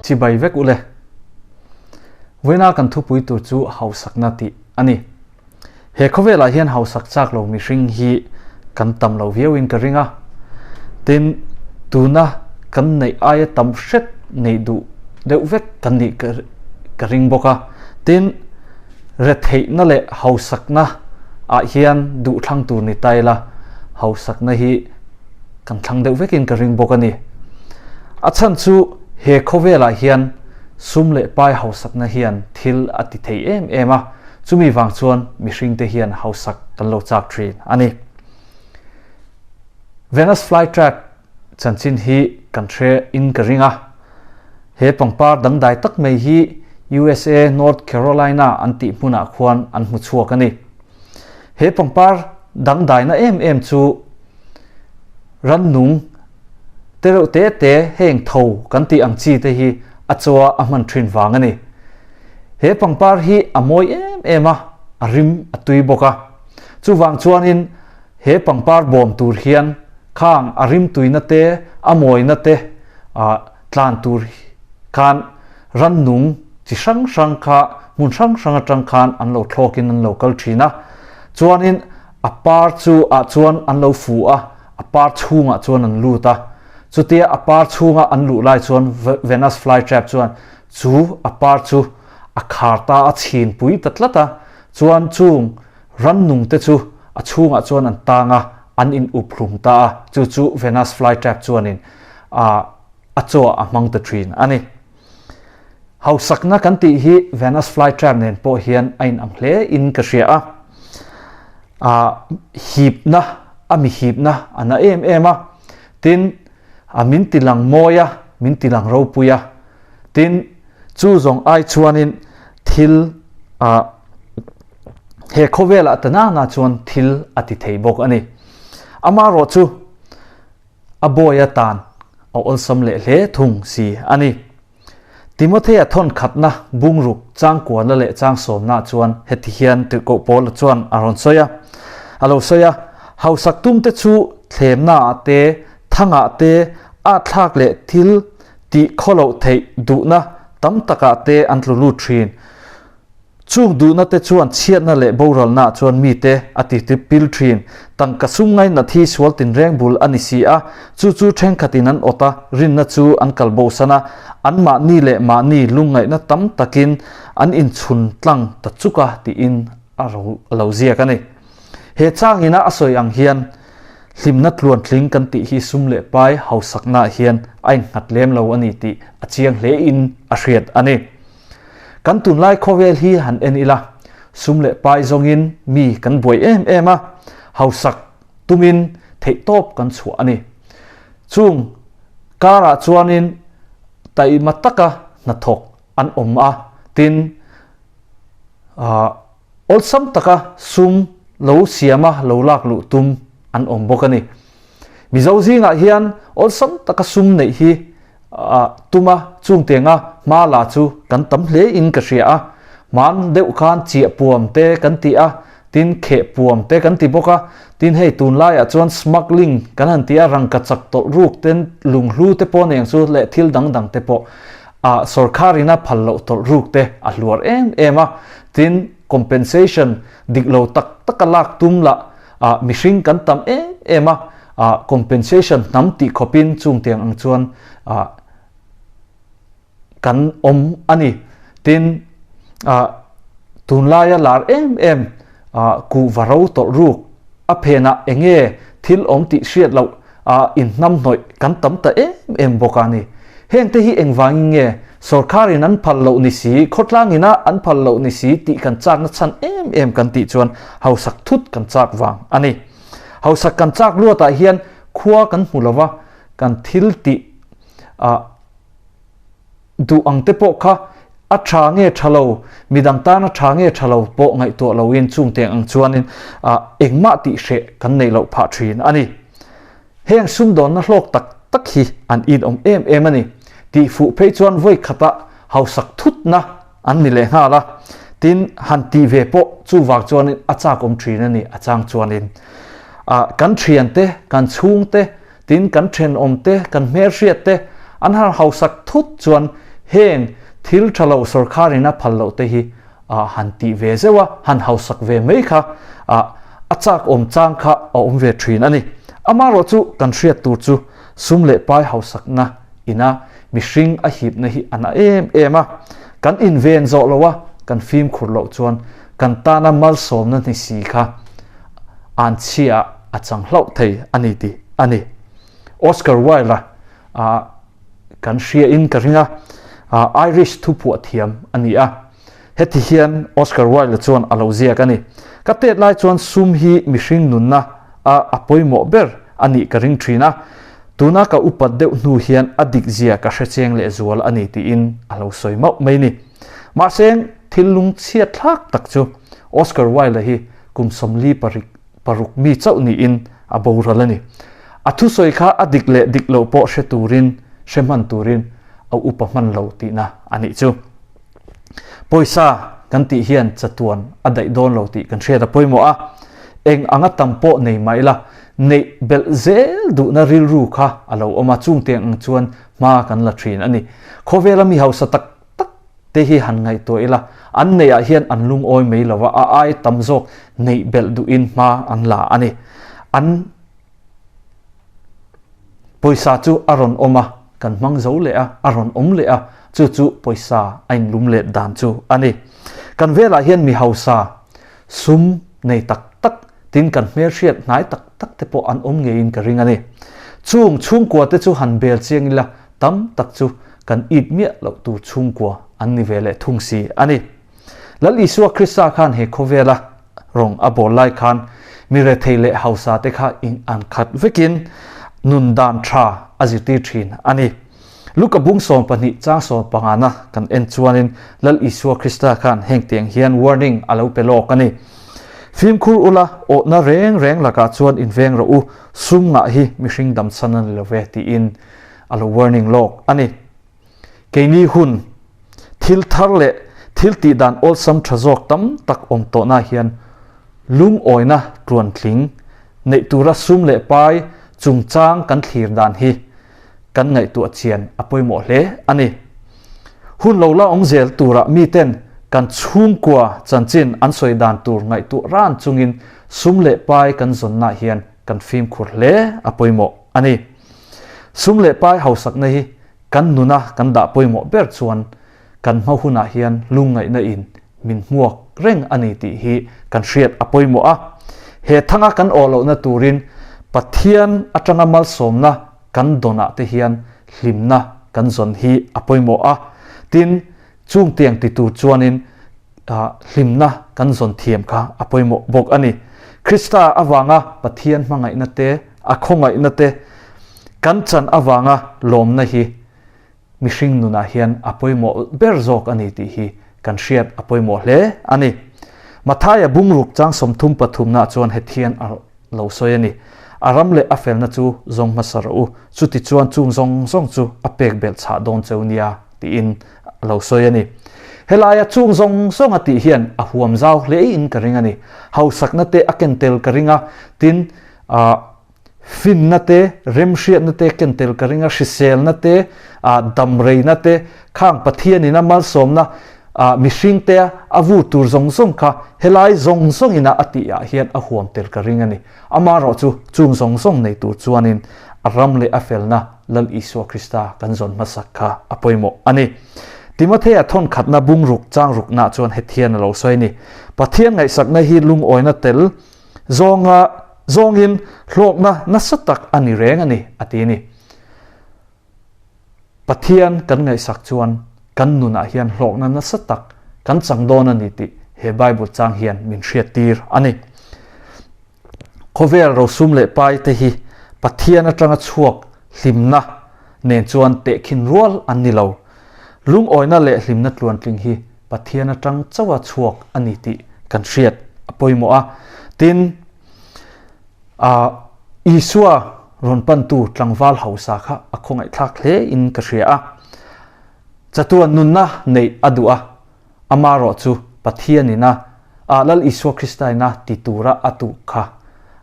Chibai vek ule. Vawiina kan thupui tur chu hausakna tih a ni. He khawvelah hian hausak chak lo mihring hi kan tam lo viauin ka ring a. Tin, tuna kan neih aia tam hret neih duh deuh vek kan nih ka ring bawk a. Tin, retheihna leh hausakna ah hian duh thlang tur ni ta ila, hausakna hi kan thlang deuh vekin ka ring bawk a ni. A chhan chu he khawvelah hian sum leh pai hausakna hian thil a ti thei em em a, chumi vang chuan mihringte hian hausak kan lo chak thin a ni. Venus flytrap chanchin hi kan hre in ka ring a, he pangpar dangdai tak mai hi USA North Carolina an tih hmunah khuan an hmu chhuak a ni. He pangpar dangdaina em em chu rannung te reuh te te heng tho kan tih ang chi te hi a chaw a hman thin vang a ni. He pangpar hi a mawi em em a, a rim a tui bawk a. Chuvang chuanin he pangpar bawm tur hian khang a rim tuina te, a mawina te tlan tur khan rannung chi hrang hrang kha hmun hrang hrang atang khan an lo thlawkin an lo kal thin a. Chuanin a par chu ah chuan an lo fu a, a par chhungah chuan an lut a. Chutia a par chhunga an luh lai chuan Venus flytrap chuan chu a par chu a khar ta a chhin pui ta tlat a, chuan chung rannung te chu a chhungah chuan an tang a, an in up hlum ta a, chu chu Venus flytrap chuanin a a chaw a hmang ta thin a ni. Hausakna kan tih hi Venus flytrap nen pawh hian a inang hle in ka hria a. A hipna, a mi hipna a na em em a. Tin, a min ti lang mawi a, min ti lang ropui a. Tin, chu zawng ai chuanin thil a he khawvelah ta nana chuan thil a ti thei bawk a ni. Amaherawhchu, a bawi atan a awlsam leh hle thung si a ni. Timothea thawn khatna bungruk changkualna leh changsawmna chuan heti hian tirhkoh Paula chuan a rawn sawi a, a lo sawi a, Hausak tumte chu thlemnaah te, thangah te, atthlak leh thil tih khawloh theih duhna tam takah te an tlu lut thin. Chung duhna te chuan chhiatna leh boralna chuan mite a ti pil thin. Tangka sum ngainat hi sual tinreng bul a ni si a, chu chu thenkhatin an awt a, rinna chu an kal bosan a, anmahni leh mahni lungngaihna tam takin an inchhun tlang ta chuk a tiin a lo ziak a ni. He changina a sawi ang hian hlimna tluantling kan tih hi sum leh pai hausaknaah hian a innghat lem lo a ni tih a chiang hlein a hriat a ni. Kan tunlai khawvel hi han en ila, sum leh pai zawngin mi kan buai em em a, hausak tumin theihtawp kan chhuah a ni. Chung karah chuanin taima taka hnathawk an awm a, tin awlsam taka sum lo siama lo lak luh tum an awm bawk a ni. Mizo zingah hian awlsam taka sum neih hi tuma chungtenga hma la chu kan tam hle in ka hria a, hman deuh khan chiah puam te kan ti a, tin kheh puam te kan ti bawk a, tin hei tunlaiah chuan smuggling kan han ti a, rangka chak tawlh ruk ten lunghlu te pawh nen chu leh thil dang dang te pawh ah sorkharin a phal loh tawlh ruk te a hluar em em a, tin compensation dik lo tak tak a lak tum lah ah mihring kan tam em em a, ah compensation hnam tih khawpin chung tiang ang chuan ah kan awm a ni. Tin, ah tunlaia lar em em ah kuhva ro tawlh ruk a phenah eng nge thil awm tih hriat loh ah inhnamhnawih kan tam ta em em bawk a ni. Heng te hi engvangin nge sorkharin an phal loh ni si, khawtlang ina an phal loh ni si tih kan chakna chhan em em kan tih chuan hausak thut kan chak vang a ni. Hausak kan chak luatah hian khua kan hmu lova, kan thil tih ah duh ang te pawh kha a tha nge tha lo, midang tana tha nge tha lo pawh ngaihtuah loin chung teng ang chuanin ah engmah tih hreh kan neih loh phah thin a ni. Heng sumdawnna hlawk tak tak hi an inawm em em a ni. Tih fuh phei chuan vawi khata hausak thutna an ni leh nghal a, tin han tih ve pawh chuvang chuanin a chak awm thin a ni a chang chuanin. Ah kan thiante, kan chhungte, tin kan thenawmte, kan hmelhriatte an han hausak thut chuan Heng thil tha lo sawrkharin a phal loh te hi han tih ve zeuh a, han hausak ve mai kha a chak awm chang kha a awm ve thin a ni. Amaherawhchu kan hriat tur chu sum leh pai hausakna ina mihring a hipna hi a na em em a, kan inven zawh loh a, kan fimkhur loh chuan kan tana malsawmna ni si kha an chhia a chang hlauh thei a ni tih a ni. Oscar Wilde-a kan hria in ka ring a, Irish thuphuah thiam a ni a, heti hian Oscar Wilde chuan a lo ziak a ni. Ka tet lai chuan sum hi mihring nunna a a pawimawh ber a nih ka ring thin a, tuna ka upat deuh hnu hian a dik zia ka hre cheng leh zual a ni tiin a lo sawi mauh mai ni. Mahse thil lungchhiat thlak tak chu Oscar Wilde hi kum 46 paruk mi chauh niin a boral a ni. A thusawi kha a dik leh dik loh pawh hre turin, hre hman turin a upa hman lo tihna a nih chu. Pawisa kan tih hian chatuan a daih dawn lo tih kan hriat a pawimawh a, eng anga tam pawh nei mah ila, neih belh zel duhna rilru kha a lo awm a, chungtiang ang chuan hma kan la thin a ni. Khawvela mi hausa tak tak te hi han ngaihtuah ila, an neihah hian an lungawi mai lo a, a ai tam zawk neih belh duhin hma an la a ni. An pawisa chu a rawn awm a, kan hmang zo leh a, a rawn awm leh a, chu chu pawisa a inlum let dan chu a ni. Kan velah hian mi hausa, sum nei tak tak, tin kan hmelhriat hnai tak tak te pawh an awm ngeiin ka ring a ni. Chung chhungkua te chu han bel chiang ila, tam tak chu kan it miah loh tur chhungkua an ni ve leh thung si a ni. Lal Isua Krista khan he khawvela rawng a bawl lai khan mi rethei leh hausa te kha in an khat vekin nun dan tha a zirtir thin a ni. Luka bung 12 chang 15 na kan en chuanin Lal Isua Krista khan heng tiang hian warning a lo pe lawk a ni. Fimkhur ula awhna reng reng lakah chuan inveng rawh u, sum ngah hi mihring damchhan a ni lo ve tiin a lo warning lawk a ni. Keini hun, thil thar leh thil tih dan awlsam tha zawk tam tak awm tawhna hian lungawina tluantling neih tura sum leh pai chungchang kan thlir dan hi kan ngaihtuah chian a pawimawh hle a ni. Hun lo la awm zel turah miten kan chhungkua chanchin an sawi dan tur ngaihtuah ran chungin sum leh pai kan zawnna hian kan fimkhur hle a pawimawh a ni. Sum leh pai hausakna hi kan nuna kan dah pawimawh ber chuan kan hma hunah hian lungngaihna in min hmuak reng a ni tih hi kan hriat a pawimawh a. He thanga kan awh lohna turin Pathian atanga malsawmna kan dawnah te hian hlimna kan zawn hi a pawimawh a. Tin, chung tiang ti tur chuanin hlimna kan zawn thiam kha a pawimawh bawk a ni. Krista avanga Pathian hmangaihna te, a khawngaihna te kan chan avanga lawmna hi mihring nunah hian a pawimawh ber zawk a ni tih hi kan hriat a pawimawh hle a ni. Mathaia bungruk chang 33 na chuan hethian a lo sawi a ni. A ram leh a felna chu zawng hmasa rawh u, chuti chuan chung zawng zawng chu a pek belh chhah dawn cheu nia tiin a lo sawi a ni. Helaia chung zawng zawng a tih hian a huam zau hle in ka ring a ni. Hausakna te a ken tel ka ring a, tin ah finna te, remhriatna te ken tel ka ring a, hriselna te, ah damreina te, khang Pathianin a malsawmna ah mihring te a vur tur zawng zawng kha helai zawng zawng ina a tih ah hian a huam tel ka ring a ni. Amaherawh chu chung zawng zawng nei tur chuanin a ram leh a felna Lal Isua Krista kan zawn hmasak kha a pawimawh a ni. Timothea thawnkhatna bungruk changrukna chuan hethian a lo sawi a ni. Pathian ngaihsakna hi lungawina tel zawnga zawngin hlawkna nasa tak a ni reng a ni, a ti a ni. Pathian kan ngaihsak chuan kan nunah hian hlawkna nasa tak kan chang dawn a ni tih he Bible chang hian min hriattir a ni. Khawvel rosum leh pai te hi Pathian atanga chhuak hlimna nen chuan tehkhin rual an ni lo. Lungawina leh hlimna tluantling hi Pathian atang chauha chhuak a ni tih kan hriat a pawimawh a. Tin, ah Isua rawn pantu tlangval hausa kha a khawngaihthlak hle in ka hria a. Chatuan nunna neih a duh a, amarawh chu Pathianin a ah Lal Isua Kristaina ti tura a tuh kha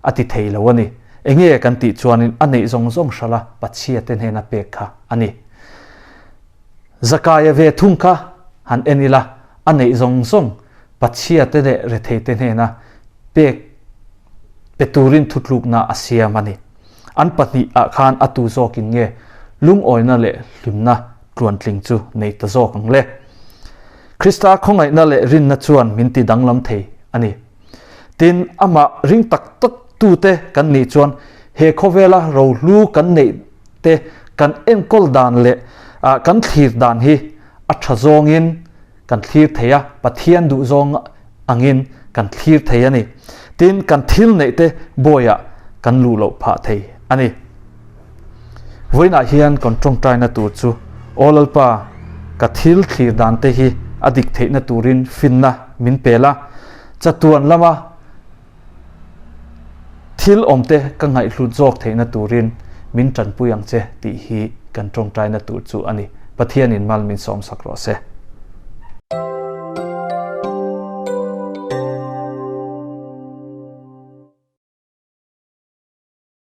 a ti thei lo a ni. Enge kan tih chuanin a neih zawng zawng hrala Pathiate hnena pek kha a ni. Zakaia ve thung kha han en ila, a neih zawng zawng Pathiate leh retheite hnena pek pe turin thutlukna a siam a ni. An pahnihah khan a tu zawkin nge lungawina leh hlimna tluantling chu nei ta zawk ang le? Krista khawngaihna leh rinna chuan min ti danglam thei a ni. Tin, amah ring tak tak tute kan nih chuan he khawvela rohlu kan neih te kan enkawl dan leh kan thlir dan hi a tha zawngin kan thlir thei a, Pathian duhzawng angin kan thlir thei a ni. Tin, kan thil neih te bawiah kan luh loh phah thei a ni. Vawiinah hian kan tawngtaina tur chu, Aw Lalpa, ka thil thlir dan te hi a dik theihna turin finna min pel a, chatuan lama thil awmte ka ngaihhlut zawk theihna turin min tanpui ang che tih hi kan tawngtaina tur chu a ni. Pathianin mal min sawmsak rawh se.